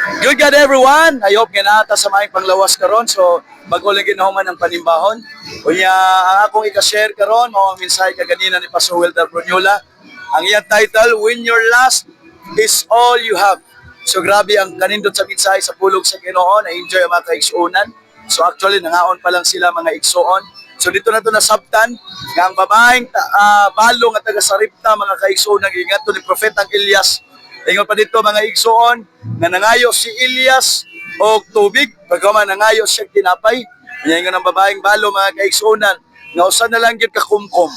Good God, everyone! I hope nga naa ta sa maayong panglawas karon. So bago lang ginahuman ang panimbahon. Unya, ang akong ika-share karon mao ang mensahe kaganina ni Pastor Wilder Brunyola. Ang iyang title, "When Your Last Is All You Have." So grabe ang kanindot sa mensahe sa pulong sa Ginoo, na-enjoy ang mga kaigsuonan. So actually nangaon pa lang sila, mga igsuon. So dito na to nasabtan nga ang babaeng balo nga taga Sarepta, mga kaigsuonan, giingat ni Propetang Elias. Ingon pa dito, mga igsuon, nga nangayo si Elias og tubig, pagkaman nangayo siya og tinapay. Nya ingon ang babaeng balo, mga kaigsuonan, nga usa na lang gyud ka kumkum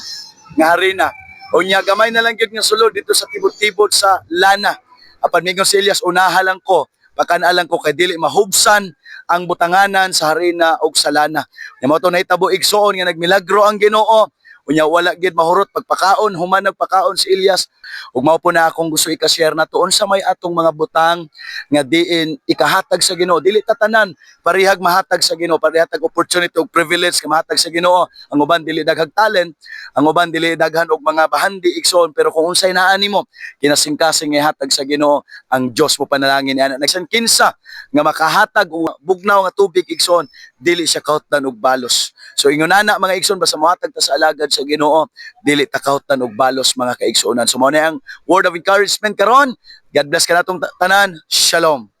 nga harina. Unya gamay na lang gyud nga sulod dito sa tibod-tibod sa lana. Apan mingon si Elias, "Unaha lang ko, pakan-a lang ko kay dili mahubsan ang butanganan sa harina og sa lana." Nya mao to nahitabo, igsuon, nga nagmilagro ang Ginoo. Unya wala gid mahurot pagpakaon, human nagpakaon si Elias. Ug mao po na akong gusto ika-share nato unsa may atong mga butang nga diin ikahatag sa Ginoo. Dili ta tanan parehag mahatag sa Ginoo, parehag opportunity ug privilege nga mahatag sa Ginoo. Ang uban dili daghang talent, ang uban dili daghan og mga bahandi, igsoon, pero kung unsay naa nimo, kinasingkasing ihatag sa Ginoo, ang Dios mo panalangin ana. Nagsan kinsa nga makahatag og bugnaw nga tubig, igsoon, dili siya kahutdan og balos. So ingon ana, mga igsoon, basta mohatag ta sa alagad sa Ginoo, dili ta kahutdan og balos, mga kaigsuonan. So mao na ang word of encouragement karon. God bless kanatong tanan. Shalom.